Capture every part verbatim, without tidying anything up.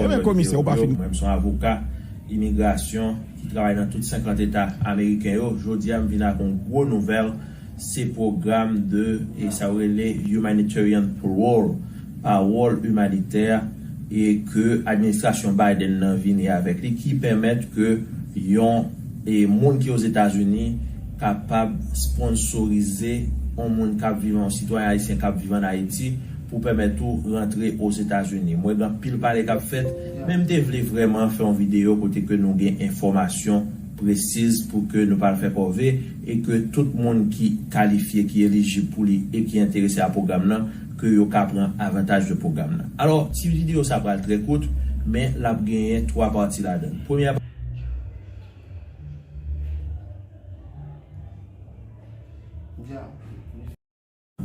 Mwen komisè, ou pa fin. Mwen, m se yon avoka imigrasyon ki travay nan tout senkant eta ameriken yo. Jodi a, m vin ak yon gwo nouvèl. Se pwogram de, e sa yo rele humanitarian parole, pawòl imanitè, e ke administrasyon Biden nan vini avèk li, ki pèmèt ke yon, e moun ki Ozetazini kapab sponsorize yon moun k ap viv, yon sitwayen ayisyen k ap viv ann Ayiti, pou pèmèt ou rantre Ozetazini. Mwen gen anpil pale k ap fèt, men m te vle vrèman fè yon videyo kote ke nou gen enfòmasyon presiz pou ke nou pa al fè kòve, e ke tout moun ki kalifye, ki elijib pou li e ki enterese a pwogram nan, ke yo ka pran avantaj de pwogram nan. Alò, ti videyo sa pral trè kout, men l ap genyen twa pati ladan l. Premyè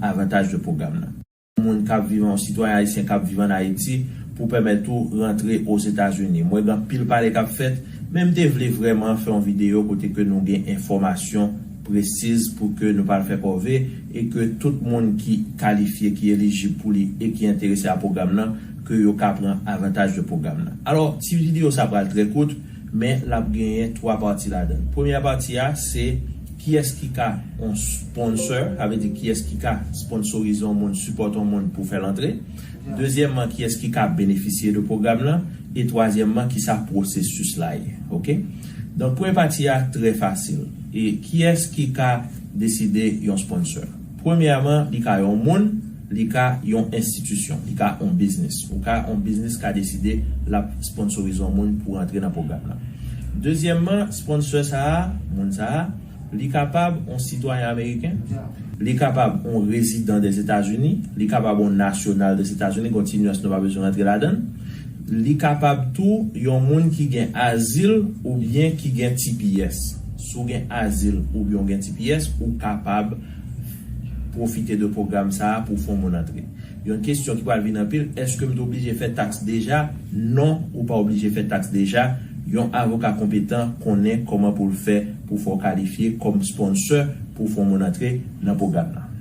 avantaj de pwogram nan. Moun k ap viv, yon sitwayen ayisyen k ap viv ann Ayiti, pou pèmèt ou rantre Ozetazini. Mwen gen anpil pale k ap fèt, men m te vle vrèman fè yon videyo kote ke nou gen enfòmasyon presiz pou ke nou pa al fè kòve, e ke tout moun ki kalifye, ki elijib pou li e ki enterese a pwogram nan, ke yo ka pran avantaj de pwogram nan. Alò, ti videyo sa pral trè kout, men l ap genyen twa pati ladan l. Premyè pati a, se kiyès ki ka yon sponsor, sa vle di kiyès ki ka sponsorize yon moun, sipòte yon moun pou fè l antre. Dezyèmman, kiyès ki ka benefisye de pwogram nan. E twazyèmman, kisa pwosesis la ye. Oke? Donk, premye pati a trè fasil. E kiyès ki ka deside yon sponsor? Premyèman, li ka yon moun, li ka yon enstitisyon, li ka yon biznis. Ou ka yon biznis ka deside l ap sponsorize yon moun pou rantre nan pwogram nan. Dezyèmman, sponsor sa a, moun sa a, li kapab yon sitwayen ameriken, li kapab yon rezidan dèzetazini, li kapab yon nasyonal dèzetazini, gen ti nyans nou pa bezwen rantre ladan l. Li kapab tou yon moun ki gen azil oubyen ki gen T P S. Si w gen azil oubyen w gen T P S, ou kapab pwofite de pwogram sa a pou fè yon moun antre. Yon kesyon ki pral vin anpil, èske m te oblije fè taks deja? Non, ou pa oblije fè taks deja. Yon avoka konpetan konnen kòman pou l fè pou fè w kalifye kòm sponsor pou fè yon moun antre nan pwogram nan.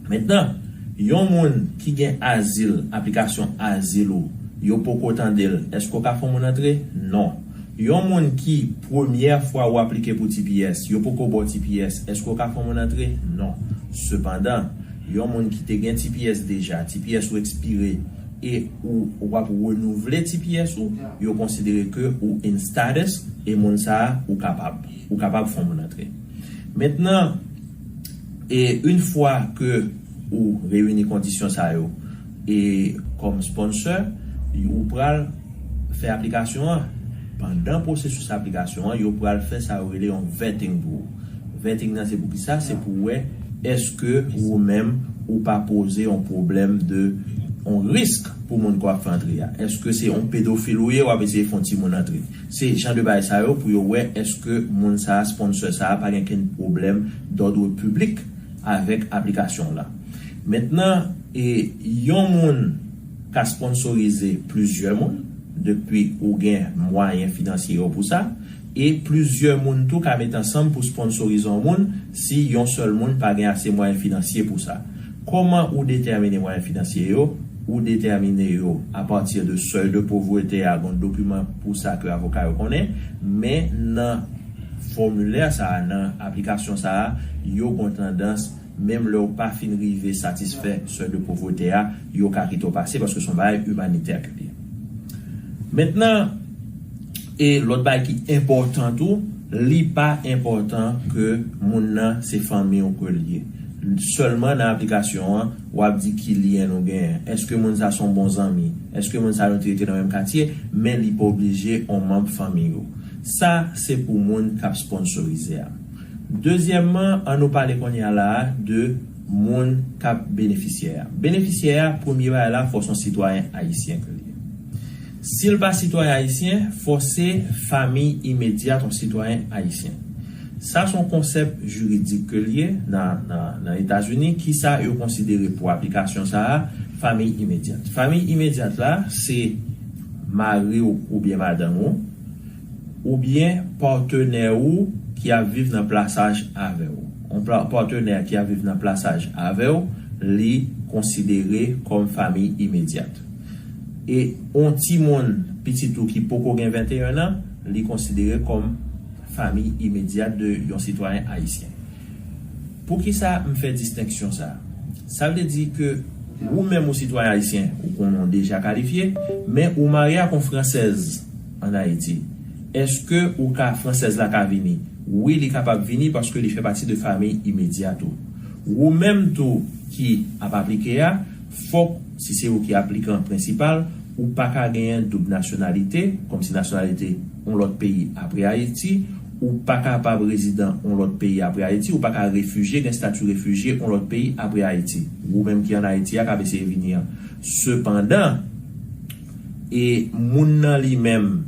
Mentnan, yon moun ki gen azil, aplikasyon azil ou, yo poko tande l, èske w ka fè yon moun antre? Non. Yon moun ki premyè fwa ou aplike pou T P S, yo poko ba w T P S, èske w ka fè yon moun antre? Non. Sepandan, yon moun ki te gen T P S deja, T P S ou ekspire, e ou, ou ap renouvle T P S ou, yo konsidere ke ou in status, e moun sa a, ou kapab. Ou kapab fè yon moun antre. Mentnan, e yon fwa ke ou reyini kondisyon sa yo, e kòm sponsor, ou pral fè aplikasyon an. Pandan pwosesis aplikasyon an, yo pral fè sa yo rele yon vetting pou ou. Vetting nan se pou kisa? Se pou wè èske ou menm ou pa poze yon pwoblèm de yon risk pou moun ke w ap fè antre a. Èske se yon pedofil ou ye, w ap eseye fè yon timoun antre? Se jan de bagay sa yo pou yo wè èske moun sa a, sponsor sa a, pa gen kenn pwoblèm dòd piblik avèk aplikasyon w la. Mentnan, e yon moun ka sponsorize plizyè moun depi ou gen mwayen finansye yo pou sa, e plizyè moun tou ka met ansanm pou sponsorize yon moun si yon sèl moun pa gen ase mwayen finansye pou sa. Kòman ou detèmine mwayen finansye yo? Ou detèmine yo apati de sèy de povrete a, gon dokiman pou sa ke avoka yo konnen, men nan fòmilè sa a, nan aplikasyon sa a, yo gon tandans, menm lè w pa fin rive satisfè sèy de povrete a, yo ka kite w pase paske se yon bagay imanitè ke li ye. Mentnan, e lòt bagay ki enpòtan tou, li pa enpòtan ke moun nan se fanmi w ke l ye. Sèlman nan aplikasyon an, w ap di ki lyen nou genyen. Èske moun sa se yon bon zanmi? Èske moun sa nou te rete nan menm katye? Men li pa oblije yon manm fanmi ou. Sa, se pou moun k ap sponsorize a. Dezyèmman, an nou pale kounye a la a de moun k ap benefisyè a. Benefisyè a, premye bagay la, fò se yon sitwayen ayisyen ke l ye. Si l pa sitwayen ayisyen, fò se fanmi imedyat yon sitwayen ayisyen. Sa se yon konsèp jiridik ke l ye nan, nan, nan Etazini, kisa yo konsidere pou aplikasyon sa a, fanmi imedyat. Fanmi imedyat la, se mari w oubyen madanm ou, oubyen patnè ou ki ap viv nan plasaj avè w. Yon pa-, patnè ki ap viv nan plasaj avè w, li konsidere kòm fanmi imedyat. E yon timoun, pitit ou ki poko gen venteyen an, li konsidere kòm fanmi imedyat de yon sitwayen ayisyen. Poukisa m fè distenksyon sa a? Sa vle di ke ou menm ou sitwayen ayisyen, ou konnen w deja kalifye, men ou marye ak yon fransèz ann Ayiti. Èske ou ka, fransèz la ka vini? Wi, li kapab vini paske li fè pati de fanmi imedyat ou. Ou menm tou ki ap aplike a, fòk, si se ou ki aplikan prensipal, ou pa ka genyen doub nasyonalite, kòmsi nasyonalite yon lòt peyi apre Ayiti, ou pa kapab rezidan yon lòt peyi apre Ayiti, ou pa ka refijye, gen estati refijye yon lòt peyi apre Ayiti. Ou menm ki ann Ayiti a k ap eseye vini an. Sepandan, e moun nan li menm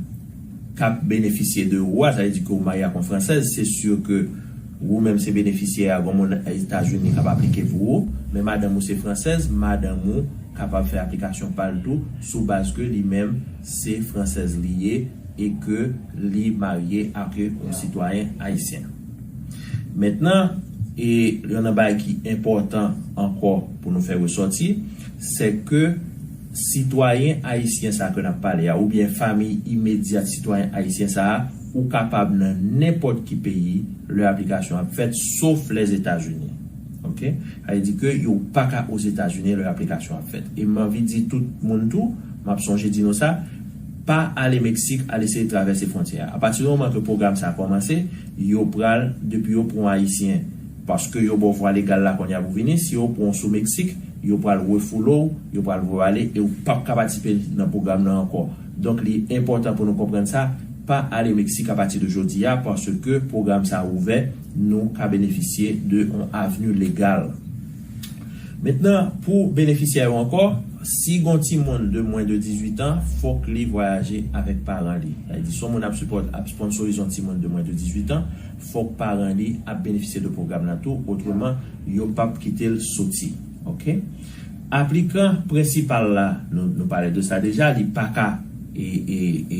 k ap benefisye de ou a, sa vle di ke ou marye ak yon fransèz, se si ke ou menm se benefisyè a, gon moun Etazini k ap aplike pou ou, men madanm ou se fransèz, madanm ou kapab fè aplikasyon pa l tou, sou baz ke li menm se fransèz li ye e ke li marye ak yon sitwayen ayisyen. Mentnan, e youn nan bagay ki enpòtan ankò pou nou fè resòti, se ke sitwayen ayisyen sa a ke n ap pale a, oubyen fanmi imedyat sitwayen ayisyen sa a, ou kapab nan nenpòt ki peyi lè aplikasyon ap fèt, sof Lèzetazini. Oke? Sa vle di ke yo pa ka Ozetazini lè aplikasyon ap fèt. E m anvi di tout moun tou, m ap sonje di nou sa, pa ale Meksik, al eseye travèse fwontyè a. Apati di moman ke pwogram sa a kòmanse, yo pral, depi yo pran yon Ayisyen, paske yo ba w vwa legal la kounye a pou vini, si yo pran w sou Meksik, yo pral refoule w, yo pral voye w ale, e ou p ap ka patisipe nan pwogram nan ankò. Donk, li enpòtan pou nou konprann sa, pa ale Meksik apati de jodi a, paske pwogram sa a ouvè, nou ka benefisye de yon avni legal. Mentnan, pou benefisyè yo ankò, si gon timoun de mwens de dizuit an, fòk li vwayaje avèk paran li. Sa vle di, si yon moun ap sipòt, ap sponsorize yon timoun de mwens de dizuit an, fòk paran li ap benefisye de pwogram nan tou, otreman, yo p ap kite l soti. Oke? Aplikan prensipal la, nou, nou pale de sa deja, li pa ka e, e, e,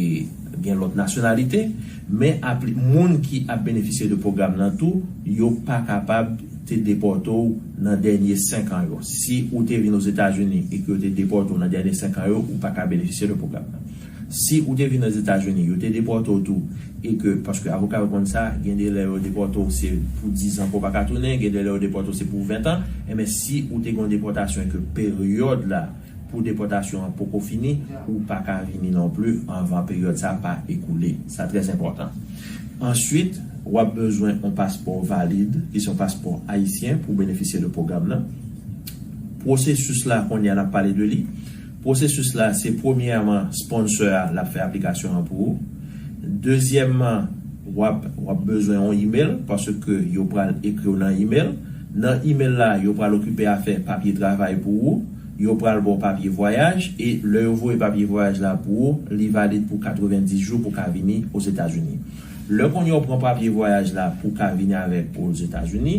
gen lòt nasyonalite, men apli, moun ki ap benefisye de pwogram nan tou, yo pa kapab te depòte w nan dènye senk an yo. Si ou te vin Ozetazini e ke yo te depòte w nan dènye senk an yo, ou pa ka benefisye de pwogram nan. Si ou te vin Ozetazini, yo te depòte w tou, e ke, paske avoka yo konn sa, gen de lè yo depòte w se pou diz an ke w pa ka tounen, gen de lè yo depòte w se pou ven an, enben si ou te gen yon depòtasyon e ke peryòd la pou depòtasyon an poko fini, ou pa ka vini non pli anvan peryòd sa a pa ekoule. Sa trè enpòtan. Answit, w ap bezwen yon paspò valid, ki se yon paspò ayisyen, pou benefisye de pwogram nan. Pwosesis la, kounye a n ap pale de li. Pwosesis la, se premyèman, sponsor a, l ap fè aplikasyon an pou ou. Dezyèmman, w ap, w ap bezwen yon email, paske yo pral ekri w nan email. Nan email la, yo pral okipe afè papye travay pou ou. Yo pral ba w papye vwayaj, e lè yo voye papye vwayaj la pou ou, li valid pou katrevenndis jou pou w ka vini Ozetazini. Lè kounye a w pran papye vwayaj la pou w ka vini avèk Ozetazini,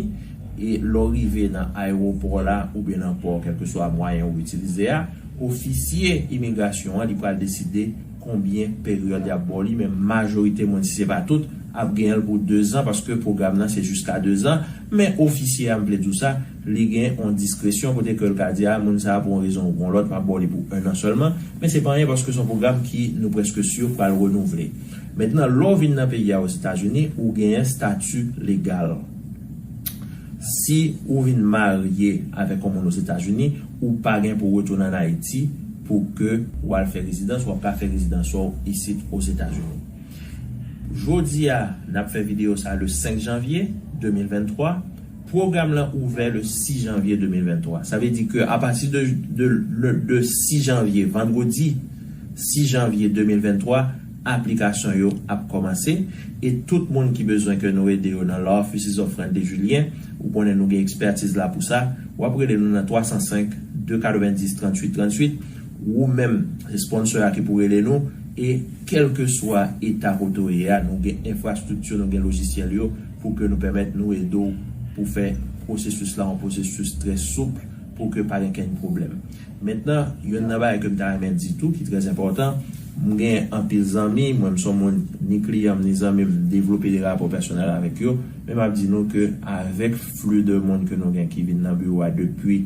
e lè w rive nan ayewopò la oubyen nan pò, kèlkeswa mwayen ou itilize a, ofisye imigrasyon an, li pral deside konbyen peryòd y ap ba w li, men majorite moun, si se pa tout, ap genyen l pou dezan, paske pwogram nan se jiska dezan, men ofisye a, m vle di w sa, li gen yon diskresyon kote ke l ka di, a, moun sa a, pou yon rezon ou pou yon lòt, m ap ba w li pou enn an sèlman, men se pa anyen paske se yon pwogram ki nou prèske si pral renouvle. Mentnan, lè w vin nan peyi a, Ozetazini, ou genyen estati legal. Si ou vin marye avèk yon moun Ozetazini, ou pa gen pou w retounen ann Ayiti pou ke w al fè rezidans, w ap ka fè rezidans ou isit Ozetazini. Jodi a, n ap fè videyo sa le senk janvye de mil venntwa. Pwogram lan ouvè le sis janvye de mil venntwa. Sa vle di ke apati de, de, de, de sis janvye, vandredi sis janvye de mil venntwa, aplikasyon yo ap kòmanse. E tout moun ki bezwen ke nou ede yo nan Law Offices of Randy Julien, ou konnen nou gen ekspètiz la pou sa, w ap rele nou nan twa san senk, de katrevenndis, tranntuit tranntuit. Ou menm, se sponsor a ki pou rele nou, e kèlkeswa eta kote w ye a, nou gen enfrastrikti, nou gen lojisyèl yo pou ke nou pèmèt nou ede w pou fè pwosesis la yon pwosesis trè soup pou ke pa gen kenn pwoblèm. Mentnan, youn nan bagay ke m ta renmen di tou ki trè enpòtan, m gen anpil zanmi, mwen m se yon moun, ni kliyan m, ni zanmi m, m devlope de rapò pèsonèl avèk yo, men m ap di nou ke avèk fli de moun ke nou gen ki vin nan biwo a depi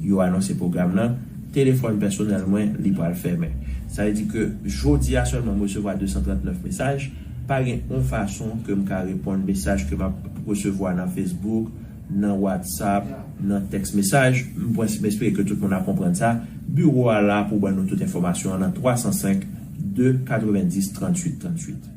yo anonse pwogram nan, Telefòn pèsonèl mwen, li pral fèmen. Sa vle di ke jodi a sèlman, m resevwa de san trant nèf mesaj. Pa gen yon fason ke m ka reponn mesaj ke m ap resevwa nan Facebook, nan WhatsApp, nan tèks mesaj. M pwens-, m espere ke tout moun ap konprann sa. Biwo a la pou ban nou tout enfòmasyon an nan twa san senk, de katrevendis, tranntuit, tranntuit.